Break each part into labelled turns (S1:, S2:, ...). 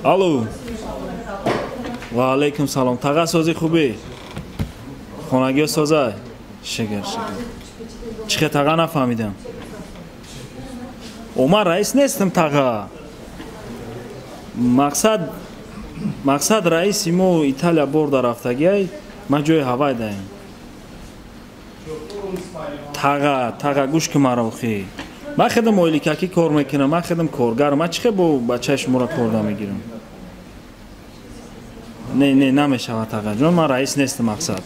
S1: Алло. Ва алейкум салом. Таға сози хубӣ? Хонагиё созай? Шигар, шигар. Чихе таға нафаҳмидам. О, ман раис нестам таға. Мақсад раиси мо Италия бор дарафтагиай, ман ҷои ҳавай даем. Таға, таға гӯш ки маро охи. Ман хедам ойликакӣ кор мекунам, ман хедам коргар, ман чихе бо бачаи шуморо корда мегирам? Не, не, намешавад тағаҷон, ман раис нестам мақсад.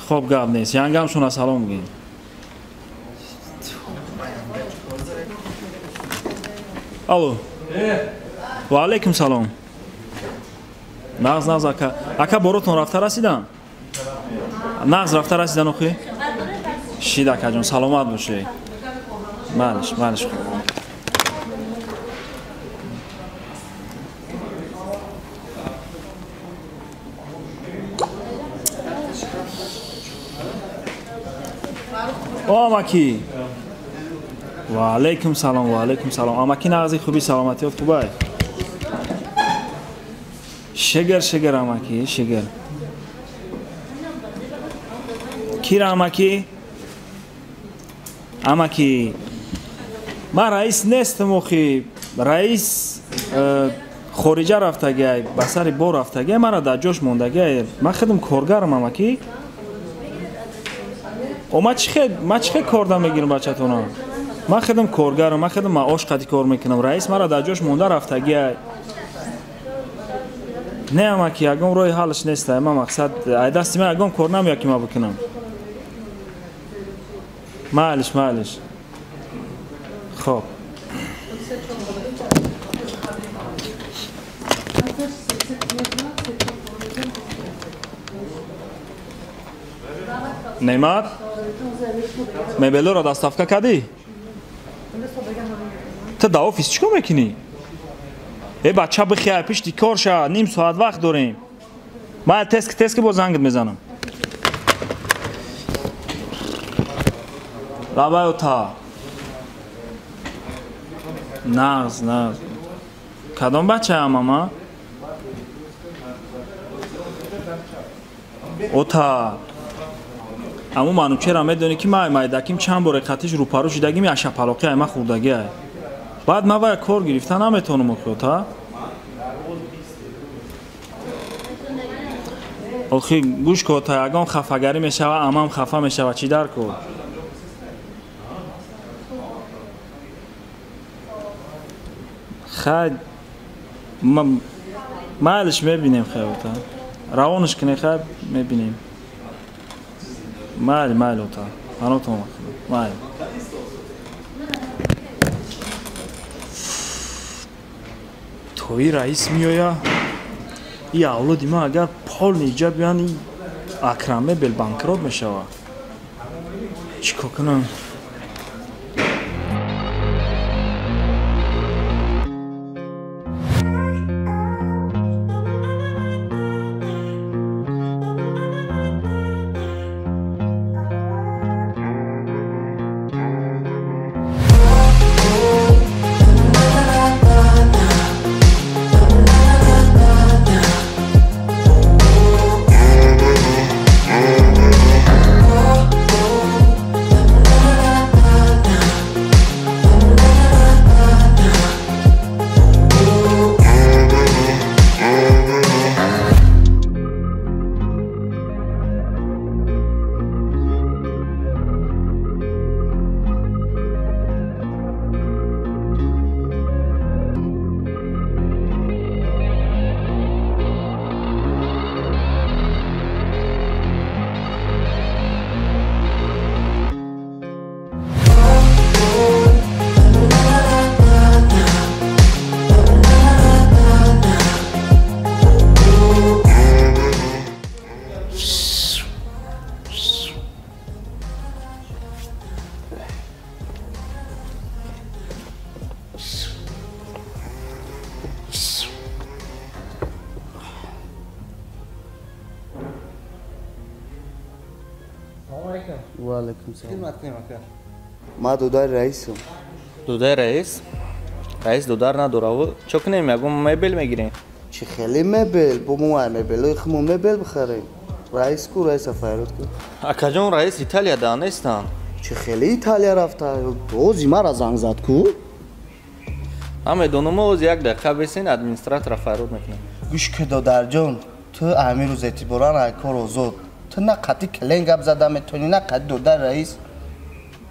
S1: Хоб гап нест, янгамшона салом гӯед. Алло. Ва алейкум салом. Нағз, нағз ака. Ака боротон рафта расидан? Нағз рафта расидан охи? Шид акаҷон, саломат бошед. Малиш, малиш. О, амаки. Ва алейкум салом, ва алейкум салом. Амаки нағзи хуби, саломатиёт хубай? Шигар, шигар амаки, шигар. Кира амаки? Амаки. Ман раис нестам охи. Раис хориҷа рафтагиай, ба сари бор рафтагиай, мара дар ҷош мондагиай. Ман худам коргарам амаки. О, ман чихе корда мегирам бачатона? Ман худам коргарам, ман худам маош қади кор мекунам. Раис мара дар ҷош монда рафтагиай. Не амаки, ягон роҳи ҳалш нест. Ман мақсад, ай дасти ман ягон кор намеояд ки ман бикунам. Майлиш, майлиш. Хоб. Неъмат, мебелоро доставка кардӣ? Ту дар офис чӣ кор мекунӣ? Э бача бихия, пишти кор ша, ним соат вақт дорем. Ман тески тески бо зангит мезанам. Лабай ота. Нағз, нағз. Кадом бачаам ама? Ота. Аму Манучера медонӣ ки ман майдаким чанд боре қатиш рӯпарӯ шидагим, яшапалоқи ай ман хӯрдагӣ ай. Баъд ман вая кор гирифта наметавонам охи ота. Охи гӯш ку ота, ягон хафагарӣ мешава, амам хафа мешава, чӣ дар кор? Хай майлиш мебинем хай ота. Равонаш кунем хай мебинем. Майли, майли ота. Панотон майли. Тои раис меоя. И авлоди ман агар полни иҷа биёянд, и Акрам мебел банкрот мешавад. Чӣ кор кунам?
S2: Ва алейкум салом. Ма дудаи раисам.
S3: Дудаи раис?
S2: Раис додар надораву. Чо кунем, ягон мебел мегирем?
S3: Чи хеле мебел? Бо мо мебелои хумо мебел бихарем. Раис ку, раиса файрод ку.
S2: Акаҷон, раис Италия да нестан.
S3: Чи хеле Италия рафта? Ози мара занг зад ку?
S2: Намедонам, ози як дақиқа бесен администратора файрод мекунам.
S3: Гӯш ки додарҷон, ту ҳамин рӯз эътиборан ай кор озод. Ту на қатъи клиент гап зада метавонӣ, на қатъи додар раис.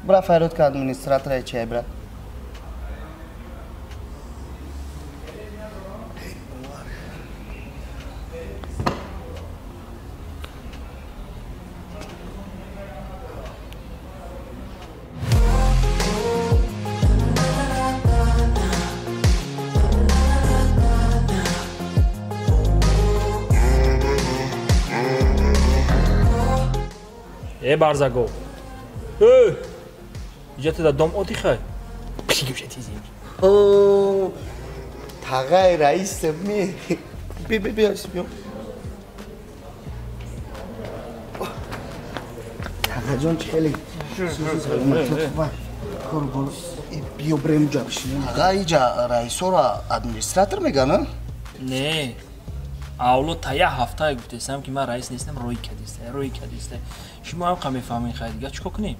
S3: Бра файрод ка администратора чай брат.
S1: Э барзаго. Э! Иҷа да дом отихай. Пигӯшатизин.
S3: О, тағай раис ми. Би би би биё. Тағаҷон чи хеле кор бол биё брем ҷа бишинем. Тага иҷа раисора администратор мегана?
S1: Не. Авло та як ҳафтае гуфтесам ки ман раис нестам, рӯй кадиста, рӯй кадиста. Шумо ҳам қа мефаҳмед хай дига чӣ кор кунем?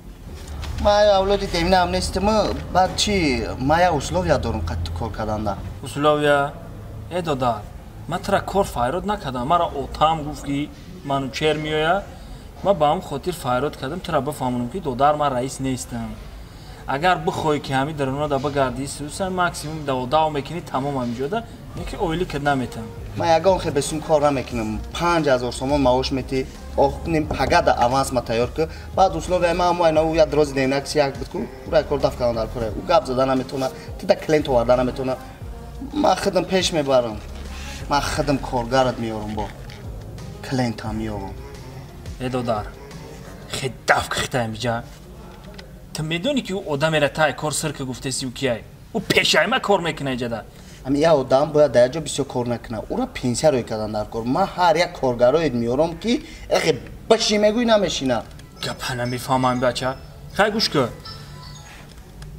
S3: Ман авлоди деминам нестам, баъд чи ман як условия дорам қати кор карданда.
S1: Условия? Э додар, ман тура кор файрод накардам. Мара отам гуфт ки Манучер меояд. Ман ба ҳам хотир файрод кардам, тура бифаҳмонам ки додар ман раис нестам. Агар бихоҳӣ ки ҳамин дарунода бигардӣ, сӯсан максимум даводав мекунӣ, тамом ҳаминҷода, не ки ойлик наметам.
S3: Ман ягон хел бесум кор намекунам. 5000 сомон маош метӣ, ох ним пагада аванс ма тайёр ку. Баъд условия ма ҳамо айна як рози денакси як буд ку, ура кор даф кардан дар кора. У гап зада наметавона, ту да клиент оварда наметавона. Ман худам пеш мебарам. Ман худам коргарат меорам бо. Клиентам меорам.
S1: Э додар, хе даф кихтаем иҷа. Ту медонӣ ки ӯ одамера тай кор сир ки гуфтеси ӯ кияй? Ӯ пешайма кор мекуна иҷада.
S3: Ами як одам бояд дар як ҷо бисёр кор накунад. Ӯра пенсия рӯй кардан дар кор. Ман ҳар як коргароед меорам ки эхе баши мегӯй намешина.
S1: Гапа намефаҳмам бача. Хай гӯш кун.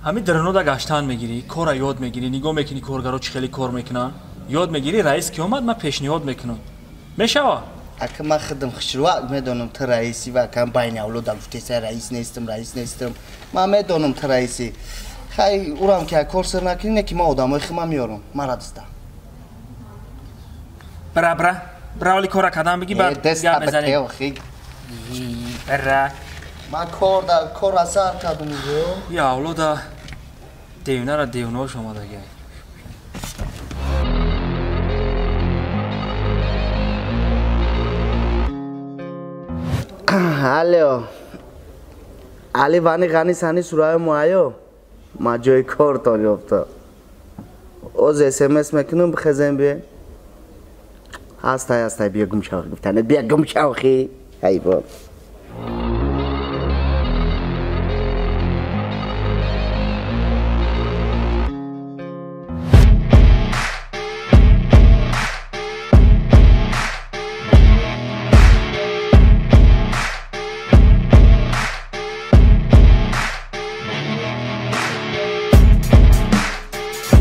S1: Ҳамин дарунода гаштан мегирӣ, кора ёд мегирӣ, нигоҳ мекунӣ коргаро чӣ хеле кор мекунанд. Ёд мегирӣ, раис ки омад, ман пешниҳод мекунам. Мешава?
S3: Ака ман худам хушрӯ медонам ту раисӣ ва акам байни авлода гуфтеса раис нестам, раис нестам. Ман медонам ту раисӣ. Хай урам ки кор сир накунӣ, не ки ман одамои худам меорам. Мара диста.
S1: Бра бра. Бра оли кора кардам бигӣ баъд гап мезанем. Бра.
S3: Ман кор да кор асар кардам ё.
S1: Я авлода девнара девнош омадагай.
S3: Алло. Али вани ғани сани сураи муайё. Ма ҷои кортон ёфта. Оз СМС мекунам бихезем бие. Ҳастай ҳастай бия гум шав гуфтане бия гум шав хи. Ҳайвон.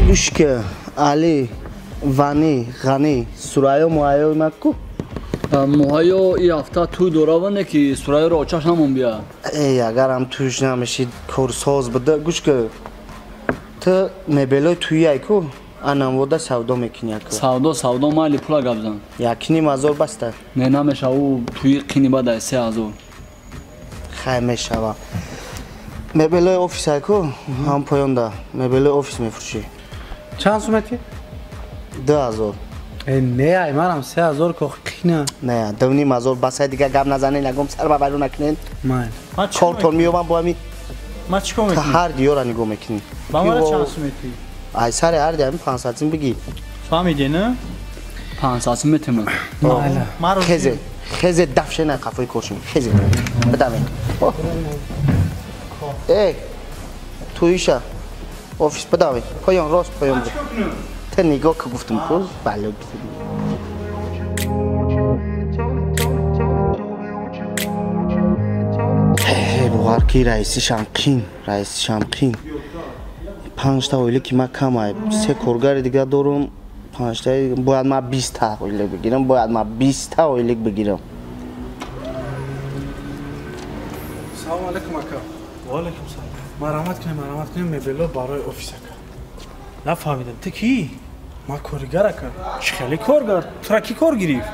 S3: Гӯшка, Али, Вани, Ғани, Сурайё муҳайё омад ку?
S4: Муҳайё и ҳафта тӯй дораване ки Сурайёро очаш намон бия.
S3: Эй, агарам тӯш намешид, корсоз буда. Гӯшка, ту мебелои тӯйай ку? Анамвода савдо мекунӣ аку.
S4: Савдо, савдо майли пула гап зан.
S3: 1,5 ҳазор баста.
S4: Не, намеша, ӯ тӯйи қини бадай 3 ҳазор.
S3: Хай мешава. Мебелои офисай ку? Ҳам поёнда. Мебелои офис мефурӯшӣ.
S5: Чанд сумети?
S3: 2000.
S5: Э, не, ай манам 3000 кох қина.
S3: Не, 2,5 ҳазор басай дига гап назанен, ягон сар ба байрон накунен.
S5: Майли.
S3: Кортон меёбам бо ҳами.
S5: Ма чӣ кор мекунӣ?
S3: Ҳар диёра нигоҳ мекунӣ.
S5: Ба мара чанд сумети?
S3: Ай сари ҳар диҳами 500 сум бигӣ.
S5: Фаҳмидӣ, не?
S4: 500 сум метема.
S5: Майли.
S3: Хезе, хезе дафшена қафои коршин. Хезе. Бидаме. Э, туиша. Офис бидавед. Поён рост поён. Ту нигоҳ ки гуфтам ку, бале. Бовар ки раисишам қин, раисишам қин. 5 та ойлик ки ма камай. 3 коргари дига дорум. 5 та бояд ма 20 та ойлик бигирам, бояд ма 20 та ойлик бигирам.
S5: Салом алейкум ака.
S1: Ва алейкум салом.
S5: Марҳамат кунем, марҳамат кунем, мебело барои офис ака.
S1: Нафаҳмидам, ту кӣ?
S5: Ма коригар ака.
S1: Чӣ хеле коргар? Тура кӣ кор гирифт?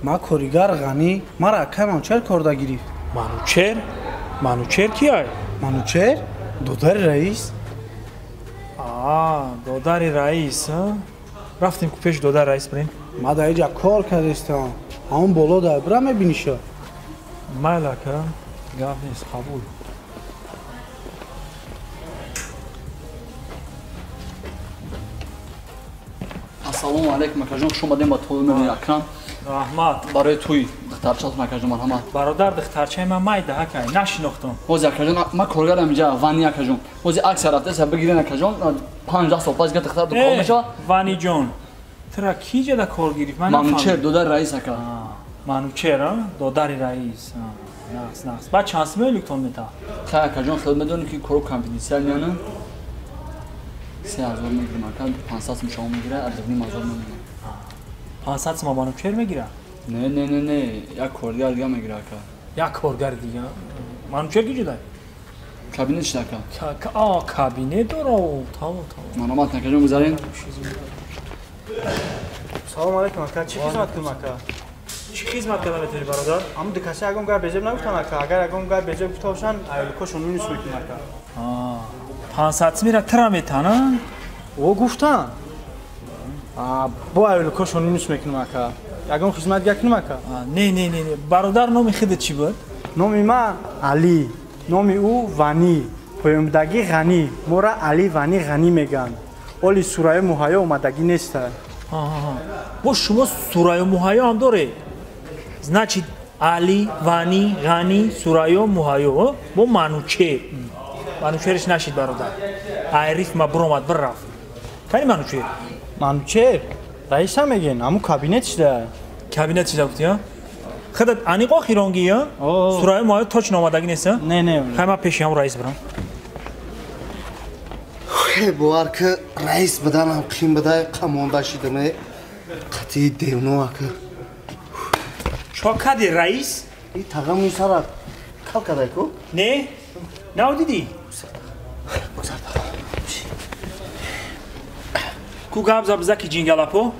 S5: Ма коригар Ғанӣ, мара акай Манучер корда гирифт.
S1: Манучер? Манучер ки ай?
S5: Манучер? Додари раис.
S1: Аа, додари раис, а? Рафтем ку пеши додари раис бирем.
S5: Ма дар иҷа кор кардастам. Ҳамон боло дар бира мебиниша.
S1: Майли ака, гап нест, қабул.
S4: Ассалому алайкум акаҷон, хуш омадем ба тӯи мебели Акрам.
S1: Раҳмат.
S4: Барои тӯй духтарчаатон акаҷон, марҳамат.
S1: Бародар, духтарчаи ман майда акай, нашинохтам.
S4: Ҳозир акаҷон, ман коргарам инҷа, Вани акаҷон. Ҳозир аксия рафтаеса бигирен акаҷон, 5-10 сол пас духтар дукон мешавад.
S1: Вани ҷон, тура кӣ ҷада кор гирифт? Ман нафаҳмидам.
S4: Манучер, додари раис ака.
S1: Манучер, а? Додари раис. Нақс, нақс. Баъд чанд сум ойликтон метаҳад?
S4: Хай акаҷон, хел медонӣ ки коро конфиденсиал меяна? 3000 мегирам ака, 500 сум шумо мегирад, 2500 мемонад.
S1: 500 сум Манучер мегирад?
S4: Не, не, не, не, як коргар дига мегирад ака.
S1: Як коргар дига? Манучер ки ҷудай?
S4: Кабинет шуда ака.
S1: А, кабинет дора, тамом, тамом.
S4: Марҳамат акаҷон, гузарем.
S5: Салом алейкум ака, чӣ хизмат кунам ака?
S1: Чӣ хизмат карда метавонӣ бародар?
S5: Ҳамун ду касе ягон гап безеб нагуфтан ака, агар ягон гап безеб гуфта бошанд, айликошон минус мекунам ака.
S1: 500 сумира тира метана?
S5: О, гуфтан. Бо айликошон минус мекунам ака. Ягон хизмат дига кунам ака?
S1: Не, не, не, не. Бародар, номи худат чӣ буд?
S5: Номи ман Алӣ, номи ӯ Ванӣ, поёнбудагӣ Ғанӣ. Мора Алӣ Ванӣ Ғанӣ мегӯянд. Оли Сурайё Муҳайё омадагӣ неста.
S1: Бо шумо Сурайё Муҳайё ҳам доред? Значит, Али, Вани, Ғанӣ, Сурайё, Муҳайё. Бо Манучер. Манучериш нашид бародар. Айриф ма буромад бирафт. Кани Манучер?
S5: Манучер? Раиса мегӯен, ҳамун кабинет шуда.
S1: Кабинет шуда гуфтӣ, а? Худат аниқ охиронгӣ, а? Сурайё Муҳайё точно омадагӣ нест, а?
S5: Не, не.
S1: Хай ман пеши ҳамун раис бирам.
S3: Бовар ки раис буданам қин будай, қамонда шидам, қатъи девно ака.
S1: Чо кади раис?
S3: И тага муи сара кал кадай ку?
S1: Не? Нав дидӣ? Ку гап зад биза ки ҷингалапо?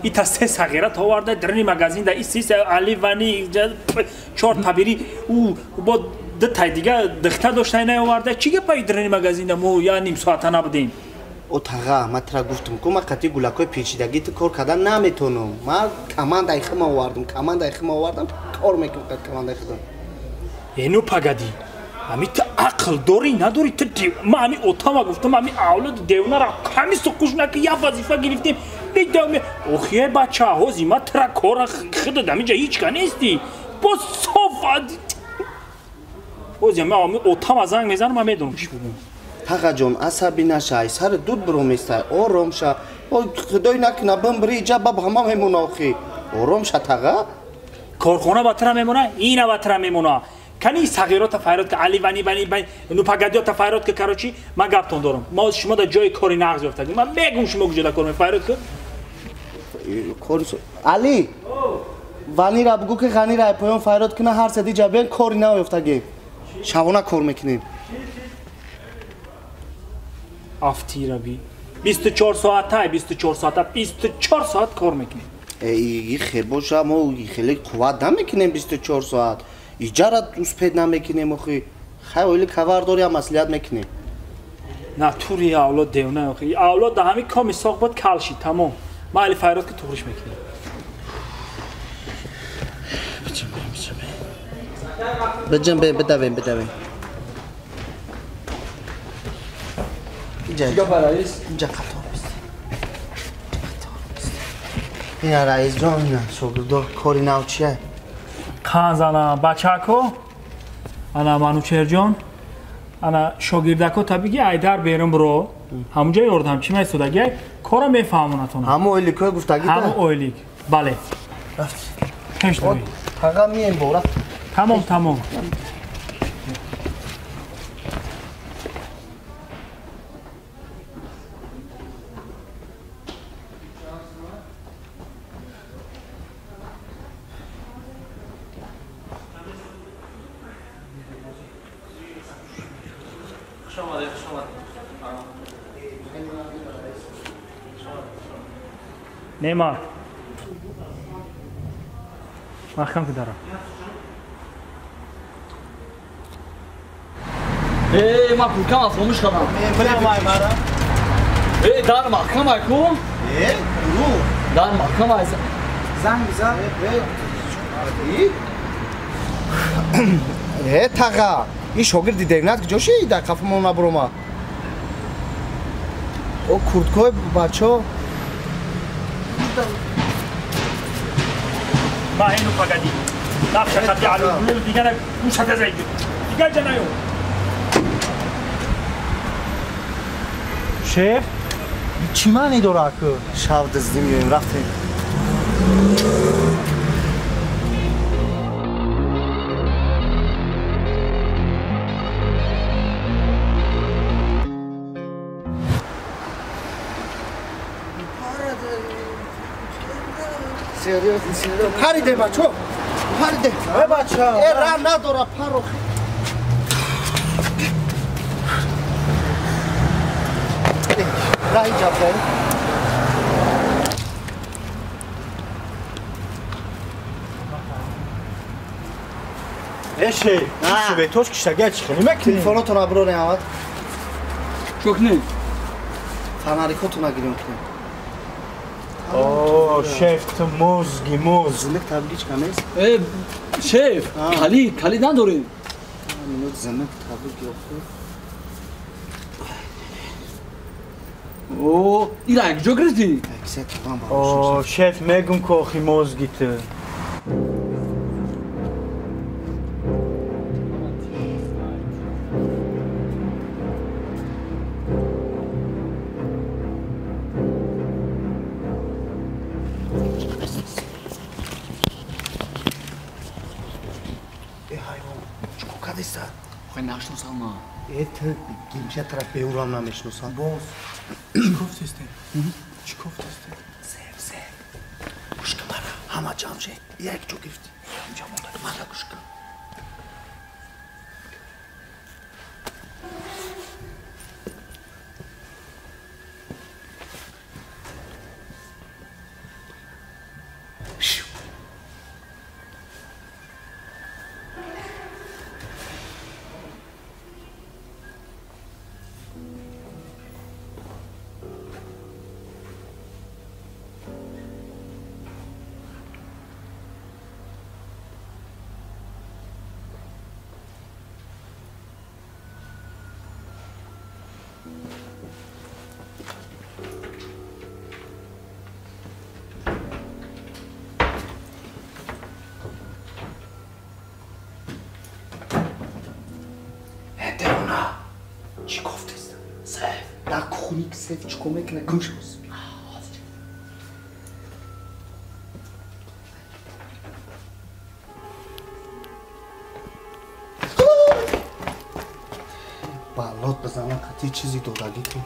S1: Ита се сағира товарда дарни магазин да ис Али Вани чор табири ӯ бо ду тай дига духта доштай наоварда. Чӣ гапаи дарни магазин да мо я ним соата набудем?
S3: О тага, ман тра гуфтам ку ман қатъи гулакҳои печидагӣ ту кор кардан наметонам. Ман командаи худам овардам, командаи худам овардам, кор мекунам қад командаи худам.
S1: Э ну пагадӣ, ҳами ту ақл дорӣ надорӣ? Ту ман ҳами отама гуфтам, ҳами авлоди девонара ҳами суқуш наки як вазифа гирифтем. Медавем. Охи бача, ҳози ман тра кора худат ҳаминҷа ҳеҷ ка нестӣ. Боз соф ҳози ман ҳами отама занг мезанам, ман медонам чӣ бигӯям.
S3: Тағаҷон, асабӣ нашай, сари дуд бироместай, ором ша. Худой накуна бимбири иҷа баб ҳама мемона охи. Ором ша тага.
S1: Корхона ба тра мемона, ина ба тра мемона. Кани сағирота файрод ка Али Вани Вани Вани нупагадиёта файрод ка короче, ман гаптон дорам. Ма шумо дар ҷои кори нағз ёфтагӣ. Ман мегӯм шумо куҷо дар кор мефайрод ка?
S3: Кори Али. Ванира бугӯ ки Ғанира поён файрод куна, ҳар се диҷа биён кори нав ёфтагӣ. Шабона кор мекунем.
S1: Афтираби. 24 соата, 24 соата, 24 соат кор мекунем.
S3: Э, хе боша, мо хеле қувват намекунем 24 соат. Иҷара успед намекунем охи. Хай оили кавар дори, маслиҳат мекунем.
S1: Натури авлод девна охи. Авлод да ҳами коми соқ буд калши, тамом. Ман али файрод ки туғриш мекунем.
S3: Биҷам, бидавем, бидавем.
S4: Чӣ гапа раис?
S3: Инҷа қатор бист. Ина раисҷон, ина шогирдо кори нав чия?
S1: Қан зана бачако, ана Манучерҷон, ана шогирдако та биги айдар берун биро, ҳамунҷа ёрдам чӣ майстодагӣ, кора мефаҳмонатон.
S3: Ҳамо ойликҳои гуфтагӣ?
S1: Ҳамо ойлик, бале.
S3: Рафт.
S1: Пеш дорӣ.
S3: Тага мием бо, рафт.
S1: Тамом, тамом.
S2: Хуш омадед, хуш омадед.
S1: Неъмат. Маҳкам ки дара.
S4: Эй, ман курткама фаромӯш кардам. Эй, дар маҳкам ай ку?
S3: Э, дурӯғ.
S4: Дар маҳкам ай.
S3: Занг бизан. Э, таға, ин шогирди девнат куҷо шид? Дар қафо набурома. О, курткои бачо.
S1: Ма ину пагади. Нафша хати алу, дигара гӯшата зайд. Дигар ҷа наё.
S5: Шеф, чӣ маъне дора ку?
S3: Шав дуздӣ меоем, рафтем. Париде бачо, париде.
S5: Э бача.
S3: Э ра надора паро. Раҳи ҷаббор.
S5: Э шеф, светош киштага чӣ хеле мекунӣ?
S3: Телефонотон аброр авад.
S4: Чӣ кунем?
S3: Фонарикотон гирем кунем.
S5: О, шеф, ту мозги, мозг.
S3: Зинак табличка нест?
S4: Э, шеф, калид, калид надорем.
S3: Минут зинак таблик ёфт.
S4: О, ира куҷо гирифтӣ?
S5: О, шеф, мегум ку охи мозги ту.
S3: Э ҳайвон, чӣ кор кардеста?
S4: Охи нашиносам ман.
S3: Э, ту гимша тараф беурам намешиносам.
S5: Боз. Чӣ кофтесте? Чӣ кофтесте?
S3: Сев, сев. Гӯш кун мара, ҳама ҷамъ шед. Як ҷо гирифтӣ. Инҷа монда. Мара гӯш кун. Чӣ кофтеста? Сеф. Дар кухни сеф чӣ кор мекунад? Гум шуд. Балот бизанам хати чизи додагӣ ку.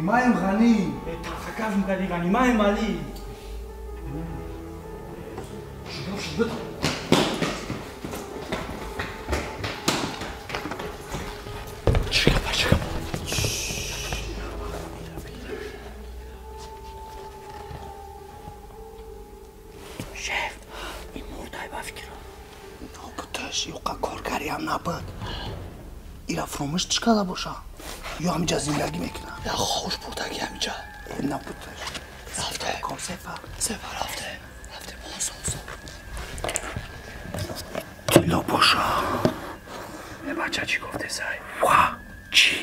S5: Маем Ғанӣ. Тахакаф мекарди Ғанӣ, маем Алӣ.
S3: Шеф, ин мурдай ба фикрам. Нокуташ, ёқа коргариам набуд. Ира фуромӯш чӣ карда боша? Ё ҳамиҷа зиндагӣ мекунад?
S4: Я хош бурдаги ҳамиҷа.
S3: Набудаш.
S4: Рафте.
S3: Кор сефа.
S4: Сефа рафте. Рафте осон осон.
S3: Тилло боша.
S1: Э бача чӣ гуфтесай?
S3: Ва, чӣ?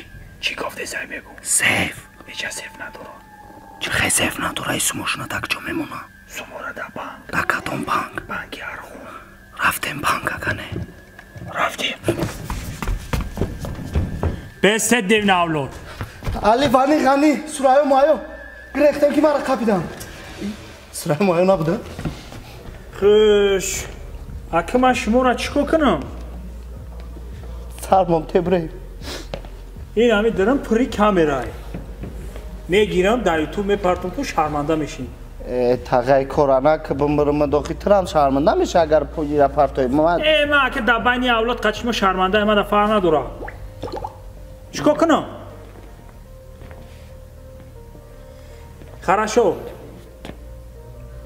S1: Чӣ гуфтесай мегу?
S3: Сеф.
S1: Ҳеҷа сеф надора.
S3: Чӣ хел сеф надора? И сумошона дар куҷо мемона?
S1: Сумора дар банк.
S3: Дар кадом банк?
S1: Банки Архун.
S3: Рафтем банк агане.
S1: Рафтем. Бесед девна авлод.
S3: Али Вани Ғанӣ, Сурайё Майё. Гирехтем ки мара қапидам. Сурайё Майё набуда?
S1: Хуш. Ака ман шуморо чӣ кор кунам?
S3: Сармом тебрем.
S1: Ин ҳами дорам пури камерай. Мегирам дар ютуб мепартам, ту шарманда мешӣ.
S3: Тағай корана ки бимбирма дохи трам шарманда меша агар пуира партои ман.
S1: Ман ки дар байни авлод қачишма шарманда, ман фарқ надорам. Чикор кунам? Хорошо.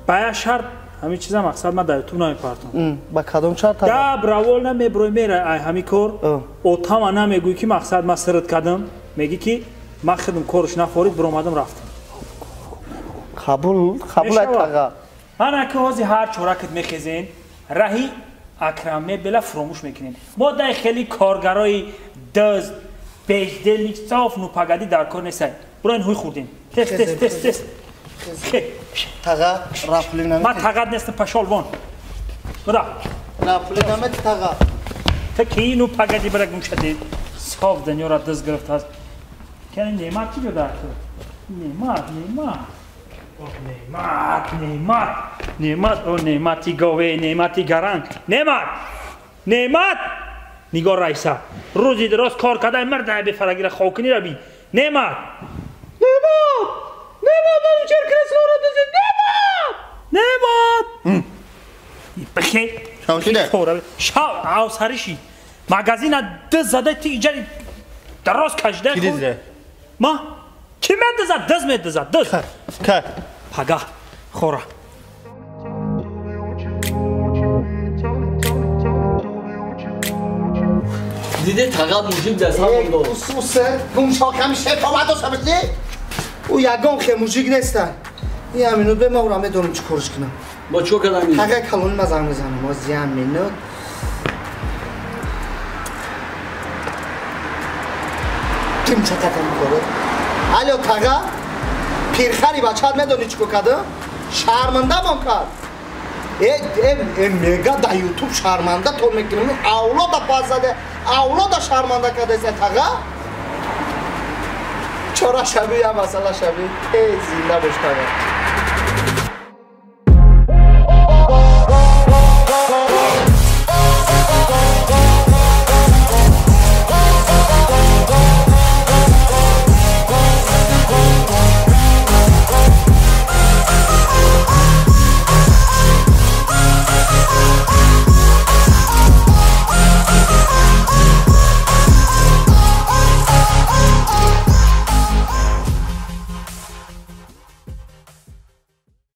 S1: Ба як шарт ҳамин чиза мақсад ман дар ютуб намепартам.
S3: Ба кадом шарт?
S1: Да бравол намеброи мера ай ҳамин кор. Отама намегӯй ки мақсад ман сирт кардам. Мегӣ ки ман худам корш нафорид, биромадам рафтам.
S3: Қабул, қабул ай таға.
S1: Ман аки ҳози ҳар чоракат мехезен, раҳи Акрам мебела фуромӯш мекунем. Мо дай хеле коргарои дызд, бежделник, соф нупагадӣ дар кор нестай. Буроин ҳуй хӯрдем. Тез, тез, тез, тез.
S3: Таға, рафли намет.
S1: Ман тағат нестам, пашол вон. Буда.
S3: Рафли намет таға.
S1: Та ки нупагадӣ бара гум шадед. Соф дунёра дызд гирифтааст. Кани Неъмат чӣ ҷо дар кор? Неъмат, Неъмат. Неъмат, Неъмат, Неъмат, о Неъмати гове, Неъмати гаранг. Неъмат! Неъмат! Нигор раиса. Рӯзи дароз кор кардай марда бефарагира хокунира би. Неъмат! Неъмат! Неъмат, манучер креслоро дузид. Неъмат! Неъмат! Бихе.
S3: Шавшиде.
S1: Шав, авсариши. Магазина дыз зада ти иҷари дароз кашида.
S3: Ки дизде?
S1: Ма? Ки медизад? Дыз медизад, дыз.
S3: Ка?
S1: Пага, хора.
S4: Диде тағат мужик дар сар дод.
S3: Усусе, гумшоками шефовато сабти? У ягон хе мужик неста. Я минут бе ма ура медонам чӣ корш кунам.
S4: Бо чӣ кардам?
S3: Тага калони ма занг мезанам. Оз я минут. Ким чакатам коро? Алло тага? Пирхари бачат медони чӣ кор кардам? Шармандамон кард. Мега дар ютуб шарманда то мекунам. Авлода пас зада, авлода шарманда кардаест тага. Чора шаби я масъала шаби. Зинда бош тага.